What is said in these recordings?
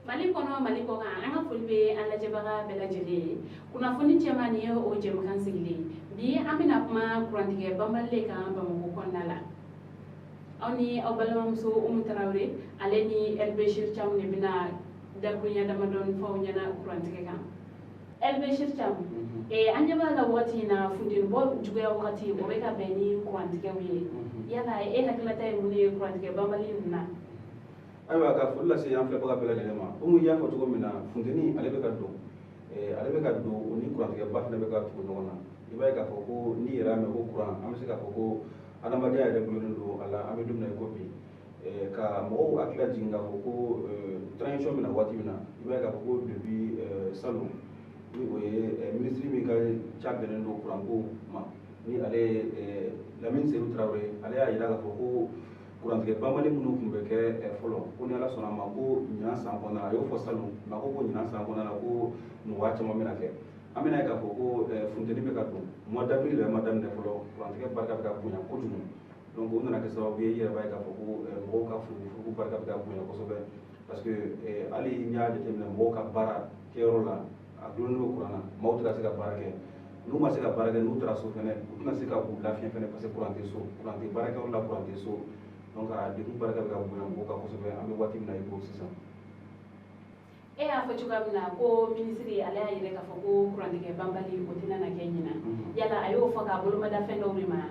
Mali kɔnɔ, Mali kɔ kan, an ka foli bɛ an lajɛbaga bɛɛ lajɛlen ye. Kunnafoni cɛman, nin ye o jɛmukan sigilen. Bi, an bɛna kuma kurantigɛ banbali de kan Bamakɔ kɔnɔna la. Aw ni aw balimamuso Umu Tarawele, ale ni Elbeshir Camu de bɛna dakuruɲɛ damadɔni fɔ aw ɲɛna kurantigɛ kan. Elbeshir Camu, an ɲɛ b'a la wagati in na, funteni bɔ juguya wagati, o bɛ ka bɛn ni kurantigɛw ye. Yala e hakilinata ye mun ye kurantigɛ banbali ninnu na? Ayiwa, ka foli lase an filɛbaga bɛɛ lajɛlen ma. Komi i y'a fɔ cogo min na, funteni ale bɛ ka don, ale bɛ ka don, o ni kurantigɛba fana bɛ ka tugu ɲɔgɔn na. I b'a ye k'a fɔ ko n'i yɛrɛ y'a mɛn ko kuran, an bɛ se k'a fɔ ko adamadenya yɛrɛ gulonnen don a la. An bɛ don min na i ko bi, ka mɔgɔw hakili lajigin k'a fɔ ko transition bɛna waati min na, i b'a ye k'a fɔ ko depuis salon, ni o ye minisiri min ka ca bɛnnen don kuranko ma, ni ale ye Lamine Seydou Tarawele, ale y'a jira k'a fɔ ko kurantigɛ banbali minnu tun bɛ kɛ fɔlɔ, ko ni Ala sɔnna a ma, ko ɲinan san kɔnɔna la, a y'o fɔ salon, mais a ko ɲinan san kɔnɔna la, ko nɔgɔya caman bɛna kɛ. An bɛna ye k'a fɔ ko funteni bɛ ka don, mois d'avril yɛrɛ ma daminɛ fɔlɔ, kurantigɛ barika bɛ ka bonya kojugu. Donc o nana kɛ sababu ye, i yɛrɛ b'a ye k'a fɔ ko mɔgɔw ka furuku barika bɛ ka bonya kosɛbɛ, parce que hali n'i y'a jateminɛ, mɔgɔw ka baara kɛyɔrɔ la, a gulonnen don kuran na, maaw tɛ ka se ka baara kɛ. N'u ma se ka baara kɛ, n'u taara so fɛnɛ, u tɛna se ka u lafiɲɛ fɛnɛ, parce que kuran tɛ so, kuran tɛ baarakɛyɔrɔ la, kuran tɛ so. Donc a degun barika bɛ ka bonya mɔgɔw kan kosɛbɛ, an bɛ waati min na i ko sisan. E y'a fɔ cogoya min na ko minisiri ale y'a yɛrɛ k'a fɔ ko kurantigɛ banbali o tɛna na kɛ ɲinan, yala a y'o fɔ k'a bolomada fɛn dɔw de ma?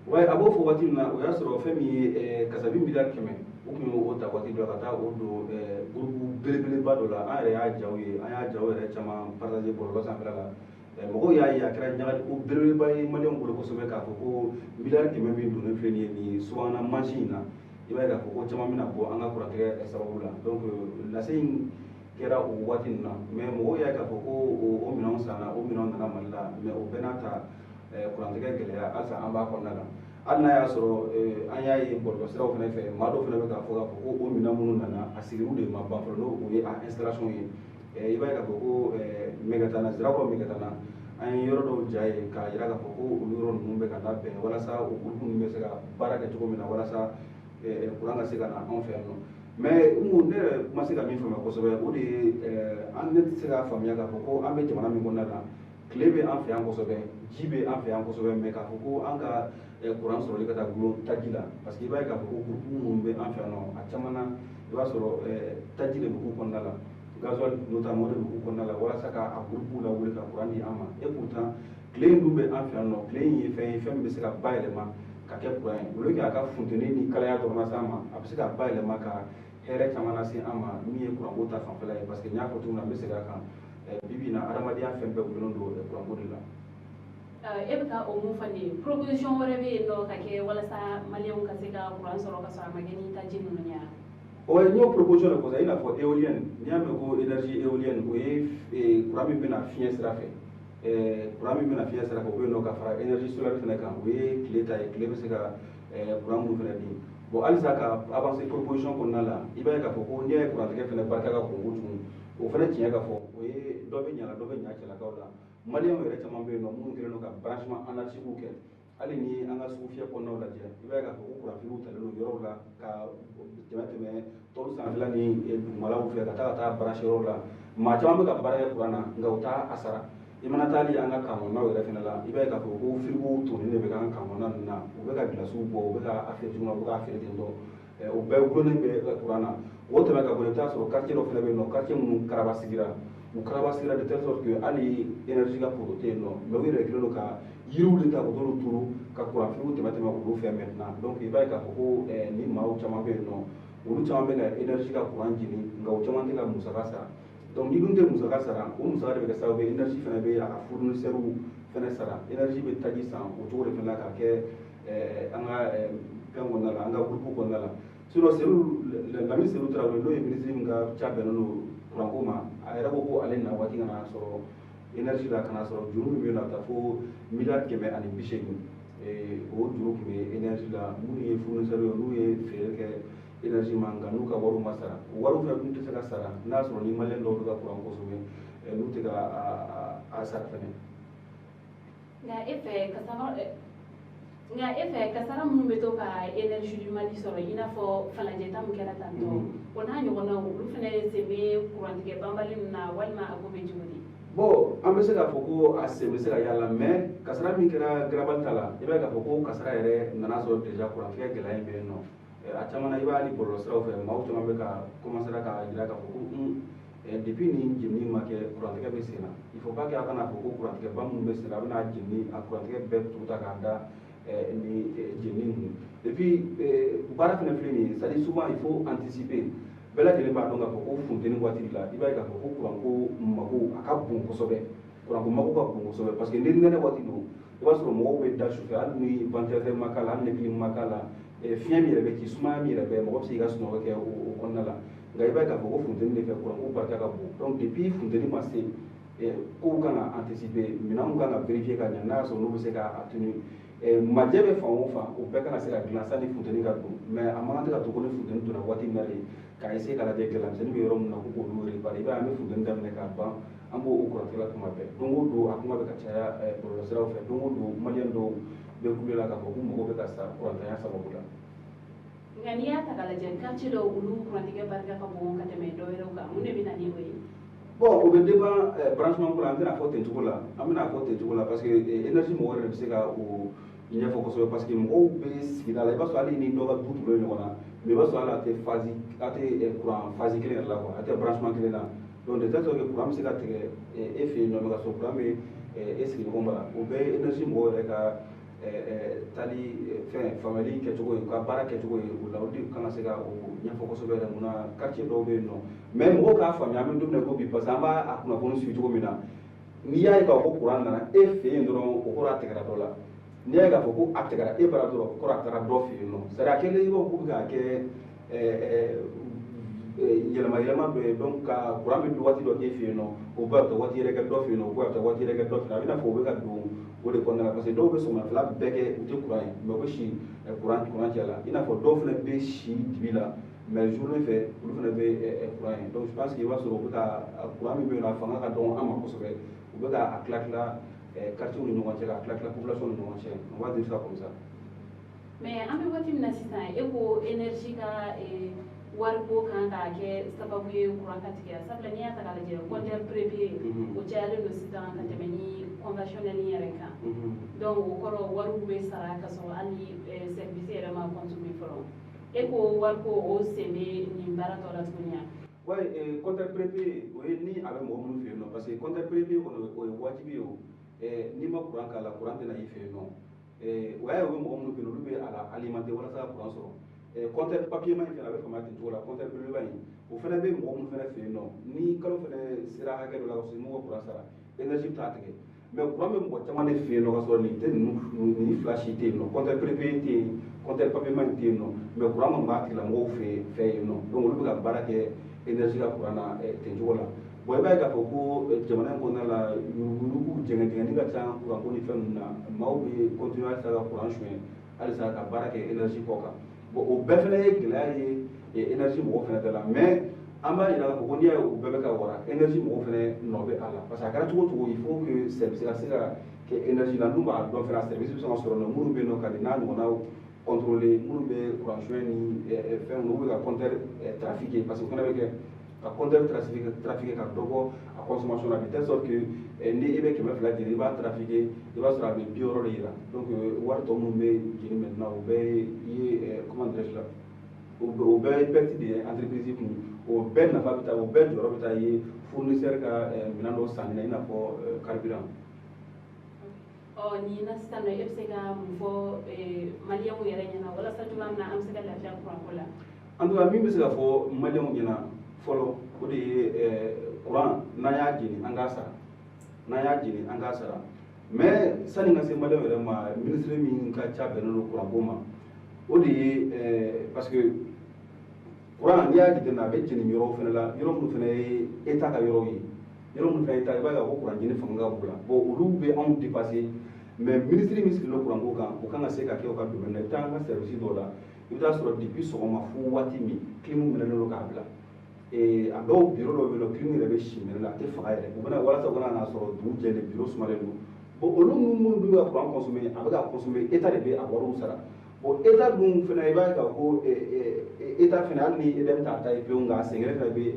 Wa a b'o fɔ waati min na, o y'a sɔrɔ fɛn min ye kasabi miliyari 100, o tun y'o ta waati dɔ ka taa o don groupe belebeleba dɔ la. An yɛrɛ y'a jaw ye, an y'a jaw yɛrɛ caman partager bɔlɔlɔ sanfɛla la. Mɔgɔw y'a ye, a kɛra ɲagali ko belebeleba ye maliyɛnw bolo kosɛbɛ, k'a fɔ ko miliyari 100 min donnen filɛ nin ye nin subahana mansin in na, i b'a ye k'a fɔ ko caman bɛna bɔ an ka kurantigɛ sababu la. Donc lase in kɛra o waati ninnu na, mais mɔgɔw y'a ye k'a fɔ ko o minɛnw sanna, o minɛnw nana Mali la, mais o bɛɛ n'a ta, kurantigɛ gɛlɛya halisa an b'a kɔnɔna la. Hali n'a y'a sɔrɔ an y'a ye bɔlɔlɔsiraw fana fɛ, maa dɔw fana bɛ k'a fɔ ko o minɛn minnu nana, a sigiriw de ma ban fɔlɔ, n'o o ye a installation ye. I b'a ye k'a fɔ ko Megatana, Sirakɔrɔ Megatana, an ye yɔrɔ dɔw ja ye k'a jira k'a fɔ ko olu yɔrɔ ninnu bɛ ka labɛn walasa o groupe ninnu bɛ se ka baara kɛ cogo min na, walasa kuran ka se ka na anw fɛ yan nɔ. Mais ne yɛrɛ ma se ka min faamuya kosɛbɛ, o de ye an ne tɛ se k'a faamuya k'a fɔ ko an bɛ jamana min kɔnɔna la, tile bɛ an fɛ yan kosɛbɛ, ji bɛ an fɛ yan kosɛbɛ, mais k'a fɔ ko an ka kuran sɔrɔli ka taa gulon taji la, parce que i b'a ye k'a fɔ ko groupe minnu bɛ an fɛ yan nɔ, a caman na, i b'a sɔrɔ taji de bɛ k'u kɔnɔna la, gasoil notamment, o de bɛ k'u kɔnɔna la walasa ka a groupe lawuli ka kuran di an ma. Et pourtant tile in dun bɛ an fɛ yan nɔ, tile in ye fɛn ye, fɛn min bɛ se ka bayɛlɛma ka kɛ kuran ye. Au lieu que a ka funteni ni kalaya dɔrɔn lase an ma, a bɛ se ka bayɛlɛma ka hɛrɛ caman lase an ma, min ye kuranko ta fanfɛla ye, parce que n y'a fɔ cogo min na, n bɛ segin a kan, bi bi in na, adamadenya fɛn bɛɛ gulonnen don kuranko de la. E bɛ ka o mun fɔ nin ye, proposition wɛrɛ bɛ yen nɔ ka kɛ walasa maliyɛnw ka se ka kuran sɔrɔ ka sɔrɔ a ma kɛ ni taji ninnu ye wa? Ouais, n y'o proposition de fɔ sa, i n'a fɔ éolienne. N'i y'a mɛn ko énergie éolienne, o ye kuran min bɛna fiɲɛ sira fɛ, kuran min bɛna fiɲɛ sira fɛ, o bɛ yen nɔ, ka fara énergie solaire fana kan, o ye tile ta ye, tile bɛ se ka kuran minnu fana di. Bon, halisa ka avancer proposition kɔnɔna la, i b'a ye k'a fɔ ko n'i y'a ye kurantigɛ fana barika ka bon kojugu, o fana tiɲɛ ka fɔ, o ye dɔ bɛ ɲa la, dɔ bɛ ɲa cɛlakaw la. Maliyɛnw yɛrɛ caman bɛ yen nɔ minnu kɛlen don ka branchement anarchique kɛ. Hali ni an ka sugu fiyɛ kɔnɔnaw lajɛ, i b'a ye k'a fɔ ko kuranfiliw talen don yɔrɔw la ka tɛmɛ tɔlu sanfɛla ni dugumalaw fɛ ka taa branche yɔrɔw la. Maa caman bɛ ka baara kɛ kuran na, nka u t'a a sara. I mana taa hali an ka camp kɔnɔnaw yɛrɛ fana la, i b'a ye k'a fɔ ko frigo tonnen de bɛ k'an ka camp kɔnɔna ninnu na. U bɛ ka gilasiw bɔ, u bɛ ka a feere cogo min na, u bɛ k'a feere ten tɔ, o bɛɛ gulonnen bɛ kuran na. O tɛmɛ ka bɔ yen, i bɛ taa sɔrɔ quartier dɔ fana bɛ yen nɔ, quartier minnu karaba sigira, u karaba sigira de telle sorte que hali énergie ka poteau tɛ yen nɔ, mais u yɛrɛ kɛlen don ka yiriw de ta k'o t'olu turu ka kuran filiw tɛmɛ tɛmɛ olu fɛ maintenant. Donc i b'a ye k'a fɔ ko ni maaw caman bɛ yen nɔ, olu caman bɛ ka énergie ka kuran jeni, nka o caman tɛ ka musaka sara. Donc ni dun tɛ musaka sara, o musaka de bɛ kɛ sababu ye énergie fana bɛ a ka fournisseur fana sara. Énergie bɛ taji san o cogo de fana la k'a kɛ an ka fɛn kɔnɔna la, an ka groupe kɔnɔna la. Sinon Seydou Lamine Seydou Tarawele, n'o ye ministre min ka ca bɛnnen don kuranko ma, a yɛrɛ ko ko ale na waati kana sɔrɔ énergie la, kana sɔrɔ juru min bɛ yen nɔ, a bɛ taa fo miliyari 180. O juru tun bɛ énergie la, minnu ye fournisseur ye, n'u ye feere kɛ énergie ma, nka n'u ka wariw ma sara. O wariw fana tun tɛ se ka sara n'a sɔrɔ ni maliyɛn dɔw bɛ ka kuran consommer, n'u tɛ ka a sara fɛnɛ. Nka e fɛ, kasara Nka e fɛ, kasara minnu bɛ to ka Énergie du Mali sɔrɔ, i n'a fɔ falajɛta min kɛra tantɔ, o n'a ɲɔgɔnnaw, olu fana sen bɛ kurantigɛ banbali ninnu na, walima a ko bɛ cogo di? Bon, an bɛ se k'a fɔ ko a sen bɛ se ka y'a la, mais kasara min kɛra Garabali ta la, i b'a ye k'a fɔ ko kasara yɛrɛ nana sɔrɔ déjà kurantigɛ gɛlɛya in bɛ yen nɔ. A caman na, i b'a hali bɔlɔlɔsiraw fɛ, maaw caman bɛ ka commencer k'a jira k'a fɔ ko depuis ni jenini ma kɛ, kurantigɛ bɛ sen na. Il faut pas que a kana fɔ ko kurantigɛba minnu bɛ sen na, a bɛna jenini a kurantigɛ bɛɛ tugu ta k'a da ni jenini ninnu. Et puis baara fɛnɛ filɛ nin ye, c'est à dire souvent il faut anticiper. Bɛɛ lajɛlen b'a dɔn k'a fɔ ko funteni waati la, i b'a ye k'a fɔ ko kuranko mako a ka bon kosɛbɛ, kuranko mako ka bon kosɛbɛ, parce que ni nɛnɛ waati don, i b'a sɔrɔ mɔgɔw bɛ da sufɛ, hali ni ventilateur ma k'a la, hali ni clim ma k'a la, fiɲɛ min yɛrɛ bɛ ci, sumaya min yɛrɛ bɛ, mɔgɔ bɛ se k'i ka sunɔgɔ kɛ o kɔnɔna la. Nka i b'a ye k'a fɔ ko funteni de fɛ, kuranko barika ka bon. Donc depuis funteni ma se, kow kan ka anticiper, minɛnw kan ka vérifier ka ɲɛ, n'a y'a sɔrɔ n'u bɛ se ka a tenir. Majɛ bɛ fan o fan, o bɛɛ kan ka se ka dilan sanni funteni ka don. Mais a man kan tɛ ka to ko ni funteni donna waati min na de k'a essayer k'a lajɛ gɛlɛyamisɛnnin bɛ yɔrɔ min na ko k'olu réparer. I b'a ye, an bɛ funteni daminɛ k'a ban, an b'o kurantigɛ la tuma bɛɛ. Don o don a kuma bɛ ka caya bɔlɔlɔsiraw fɛ, don o don maliyɛn dɔw bɛ kule la k'a fɔ k'u mago bɛ ka sa kurantanya sababu la. Nka n'i y'a ta k'a lajɛ, quartier dɔw, olu kurantigɛ barika ka bon ka tɛmɛ dɔ wɛrɛw kan. Mun de bɛ na ni o ye? Bon, o bɛ dépend branchement ko la. An tɛna fɔ ten cogo la, an bɛna fɔ ten cogo la, parce que énergie mɔgɔw yɛrɛ bɛ se ka o ɲɛfɔ kosɛbɛ, parce que mɔgɔw bɛ sigida la, i b'a sɔrɔ hali ni dɔ ka du tugulen ɲɔgɔn na, mais i b'a sɔrɔ hali a tɛ phase, a tɛ courant phase kelen yɛrɛ la quoi, a tɛ branchement kelen na. Donc de telle sorte que courant bɛ se ka tigɛ e fɛ yen nɔ, mais ka sɔrɔ courant bɛ e sigiɲɔgɔn bara. O bɛɛ ye énergie mɔgɔw yɛrɛ ka tali fɛn faamuyali kɛcogo ye, u ka baara kɛcogo ye o la. O de kan ka se ka o ɲɛfɔ kosɛbɛ yɛrɛ, mun na quartier dɔw bɛ yen nɔ. Mais mɔgɔw k'a faamuya, an bɛ don min na i ko bi, parce que an b'a a kunnafoni suit cogo min na, n'i y'a ye k'a fɔ ko courant nana e fɛ yen dɔrɔn, o kɔrɔ a tigɛra dɔ la. N'i y'a ye k'a fɔ ko a tigɛra e bara dɔrɔn, o kɔrɔ a taara dɔ fɛ yen nɔ. C'est à dire a kɛlen i b'a fɔ k'u bɛ k'a kɛ yɛlɛma yɛlɛma dɔ ye. Donc ka courant bɛ waati dɔ k'e fɛ yen nɔ, o bɛɛ bɛ taa waati yɛrɛ kɛ dɔ fɛ yen nɔ, o bɛɛ bɛ taa waati yɛrɛ kɛ dɔ fɛ yen. A bɛ n'a fɔ u bɛ ka don o de kɔnɔna la, parce que dɔw bɛ sɔgɔmafɛla bɛɛ kɛ u tɛ courant ye, mais u bɛ si courant cɛ la. I n'a fɔ dɔw fana bɛ si dibi la, mais journée fɛ olu fana bɛ courant ye. Donc je pense que i b'a sɔrɔ u bɛ ka courant min bɛ yen nɔ, a fanga ka dɔgɔ an ma kosɛbɛ, u bɛ ka a tila tila quartier ni ɲɔgɔn cɛ, ka tila tila population ni ɲɔgɔn cɛ, on va dire ça comme ça. Mais an bɛ waati min na sisan, e ko énergie ka wariko kan k'a kɛ sababu ye courant ka tigɛ, sabula n'i y'a ta k'a lajɛ, compteur prépayé o cayalen don sisan ka tɛmɛ ni conventionnel yɛrɛ kan. Donc o kɔrɔ wariw bɛ sara ka sɔrɔ hali service yɛrɛ ma consommer fɔlɔ. E ko wariko o sen bɛ nin baara tɔ la tuguni wa? Ouais, compteur prépayé, o ye ni a bɛ mɔgɔ minnu fɛ yen nɔ, parce que compteur prépayé kɔni, o ye wajibi ye. O n'i ma courant k'a la, courant tɛna i fɛ yen nɔ. O y'a ye, o bɛ mɔgɔ minnu fɛ yen nɔ, olu bɛ a la alimenter walasa ka courant sɔrɔ. Compteur papier ma in fɛnɛ, a bɛ faamuya ten cogo la. Compteur belebeleba in, o fɛnɛ bɛ mɔgɔ minnu fɛnɛ fɛ yen nɔ, ni kalo fɛnɛ sera hakɛ dɔ la ka sɔrɔ i m'u ka courant sara, énergie bɛ taa tigɛ. Mais courant bɛ mɔgɔ caman de fɛ yen nɔ ka sɔrɔ nin tɛ, ninnu nin fila si tɛ yen nɔ, compteur prépayé tɛ yen, compteur papier ma in tɛ yen nɔ, mais courant kɔni b'a tigilamɔgɔw fɛ yen nɔ. Donc olu bɛ ka baara kɛ énergie ka courant na ten cogo la. Bon, i b'a ye k'a fɔ ko jamana in kɔnɔna la, yuruguyurugu, jɛngɛ-jɛngɛni ka ca courant ko ni fɛn ninnu na. Maaw bɛ continuer halisa ka courant suɲɛ, halisa ka baara kɛ énergie kɔ kan. Bon, o bɛɛ fɛnɛ ye gɛlɛya ye énergie mɔgɔw fɛnɛ da la. Mais an b'a yira k'a fɔ ko n'i y'a ye o bɛɛ bɛ ka wara, énergie mɔgɔw fɛnɛ nɔ bɛ a la, parce que a kɛra cogo o cogo, il faut que service ka se ka kɛ énergie la. N'u b'a dɔn fɛnɛ, a service bɛ se ka sɔrɔ nɔ minnu bɛ yen nɔ ka nin n'a ɲɔgɔnnaw contrôler, minnu bɛ courant suɲɛ ni fɛn ninnu, u bɛ ka compteur trafiquer, parce que o fana bɛ kɛ ka compteur trafiquer ka dɔ bɔ a consommation na, de telle sorte que ni e bɛ 200 jeni, i b'a trafiquer, i b'a sɔrɔ a bɛ 60 de yira. Donc wari tɔ minnu bɛ jeni maintenant, o bɛɛ ye, comment dirais-je la, o bɛɛ ye perte de ye entreprise kun. O bɛɛ nafa bɛ taa, o bɛɛ jɔyɔrɔ bɛ taa ye fournisseur ka minɛn dɔw sanni na, i n'a fɔ carburant. Ɔ, nin na sisan nɔ, e bɛ se ka mun fɔ maliyɛnw yɛrɛ ɲɛna walasa cogoya min na an bɛ se ka lafiya kuranko la? En tout cas, min bɛ se ka fɔ maliyɛnw ɲɛna fɔlɔ, o de ye courant, n'an y'a jeni, an k'a sara, n'an y'a jeni, an k'a sara. Mais sani ka se maliyɛnw yɛrɛ ma, ministre min ka ca bɛnnen don courant ko ma, o de ye, parce que courant, n'i y'a jateminɛ, a bɛ jeni yɔrɔw fana la, yɔrɔ minnu fana ye état ka yɔrɔw ye, yɔrɔ minnu fana ye état, i b'a ye k'a fɔ courant jeni fanga ka bon la. Bon, olu bɛ anw dépasser, mais ministre min sigilen don courant ko kan, o kan ka se ka kɛ o ka domaine na. I bɛ taa an ka service dɔw la, i bɛ taa sɔrɔ depuis sɔgɔma fo waati min, clim minɛlen don k'a bila. A dɔw bureau dɔw bɛ yen nɔ, clim yɛrɛ bɛ si minɛ la, a tɛ faga yɛrɛ. U bɛna walasa u kana n'a sɔrɔ dugu jɛlen, bureau sumalen don. Bon, olu minnu bɛ ka courant consommer, a bɛ ka consommer, État de bɛ a wariw sara. Bon, État dun fana, i b'a ye k'a fɔ ko État fana, hali ni EDM t'a ta ye pewu, nka a sen kelen fana bɛ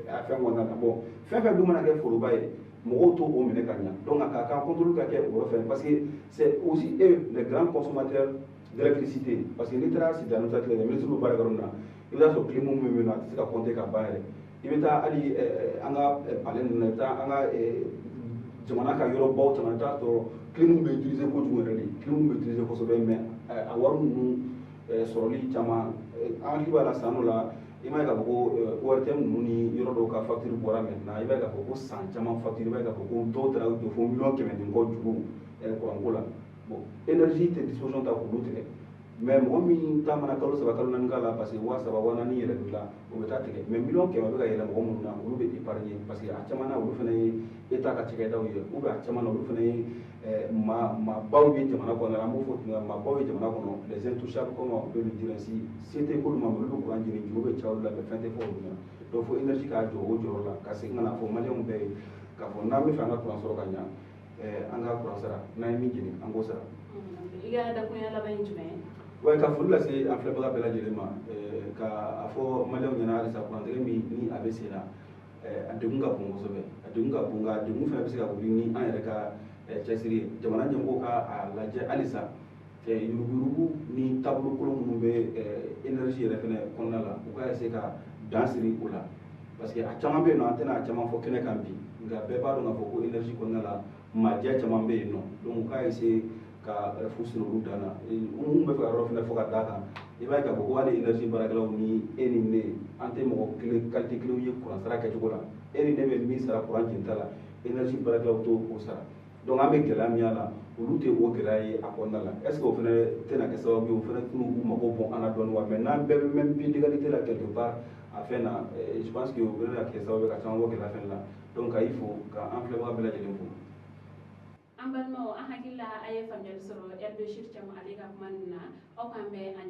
a fɛn kɔnɔna na. Bon, fɛn fɛn dun mana kɛ foroba ye, mɔgɔw t'o o minɛ ka ɲa. Donc a ka kan contrôle ka kɛ o yɔrɔ fɛnɛ, parce que c'est aussi eux les grands consommateurs d'électricité. Parce que n'i taara cité administrative la, ministre bɛ baara kɛ yɔrɔ min na, i bɛ taa sɔrɔ clim min bɛ yen nɔ, a tɛ se ka compter ka ban yɛrɛ. I bɛ taa hali an ka palais ninnu na, i bɛ taa an ka jamana ka yɔrɔbaw caman, i bɛ taa sɔrɔ clim bɛ utiliser kojugu yɛrɛ de, clim bɛ utiliser kosɛbɛ. Mais a wari ninnu sɔrɔli caman, an hakili b'a la, san dɔ la, i m'a ye k'a fɔ ko ORTM ninnu ni yɔrɔ dɔw ka facture bɔra. Maintenant, i b'a ye k'a fɔ ko san caman facture, i b'a ye k'a fɔ ko dɔw taara jɔ fo 100 000 000 ni kɔ juru courant ko la. Bon, énergie tɛ disposition ta k'olu tigɛ, mais mɔgɔ min ta mana kalo 3, kalo 4 k'a la, parce que 3000, 4000 yɛrɛ la, o bɛ taa tigɛ. Mais 100 000 bɛ ka yɛlɛ mɔgɔ minnu na, olu bɛ épargner, parce que a caman na, olu fana ye État ka cakɛdaw ye, ou bien a caman na, olu fana ye maabaw ye jamana kɔnɔ. An b'o fɔ tun, maabaw ye jamana kɔnɔ, les intouchables, comme on peut le dire ainsi. Se tɛ k'olu ma, mais olu bɛ courant jeni, juru bɛ caya olu la, mais fɛn tɛ fɔ olu ɲɛna. Donc fo énergie k'a jɔ o jɔyɔrɔ la, ka segin ka na fɔ Maliyɛnw bɛɛ ye k'a fɔ n'an bɛ fɛ an ka courant sɔrɔ ka ɲa, an ka courant sara. N'an ye min jeni, an k'o sara. I ka dakurunya laban ye jumɛn ye? Wa ka foli lase an filɛbaga bɛɛ lajɛlen ma, ka a fɔ Maliyɛnw ɲɛna halisa, kurantigɛ min ni a bɛ sen na, a degun ka bon kosɛbɛ, a degun ka bon, nka a degun fana bɛ se ka wuli ni an yɛrɛ ka cɛsiri ye. Jamana ɲɛmɔgɔw ka a lajɛ halisa, yuruguyurugu ni taabolo kolon minnu bɛ énergie yɛrɛ fɛnɛ kɔnɔna la, u ka essayer ka dan siri o la, parce que a caman bɛ yen nɔ, an tɛna a caman fɔ kɛnɛ kan bi, nka bɛɛ b'a dɔn k'a fɔ ko énergie kɔnɔna la, maajɛ caman bɛ yen nɔ. Donc u ka essayer ka fu siri olu dan na. Mun bɛ fɛ ka yɔrɔ fɛnɛ fɔ ka d'a kan, i b'a ye k'a fɔ ko hali énergie baarakɛlaw ni e ni ne, an tɛ mɔgɔ kelen qualité kelenw ye courant sara kɛcogo la. E ni ne bɛ min sara courant jenita la, énergie baarakɛlaw t'o o sara. Donc an bɛ gɛlɛya min y'a la, olu tɛ o gɛlɛya ye a kɔnɔna la. Est ce que o fɛnɛ tɛna kɛ sababu ye, o fɛnɛ tɛna u mago bɔn an na dɔɔnin wa? Mais n'an bɛɛ bɛ même pied d'égalité la quelque part a fɛn na, je pense que o bɛna kɛ sababu ye ka caman bɔ gɛlɛya fɛnɛ la. Donc ka i fo, ka an filɛbaga bɛɛ lajɛlen fo. An balimaw, an hakili la a ye faamuyali sɔrɔ Elbechir Thiam ale ka kuma nin na. Aw k'an bɛn a ɲɔgɔn.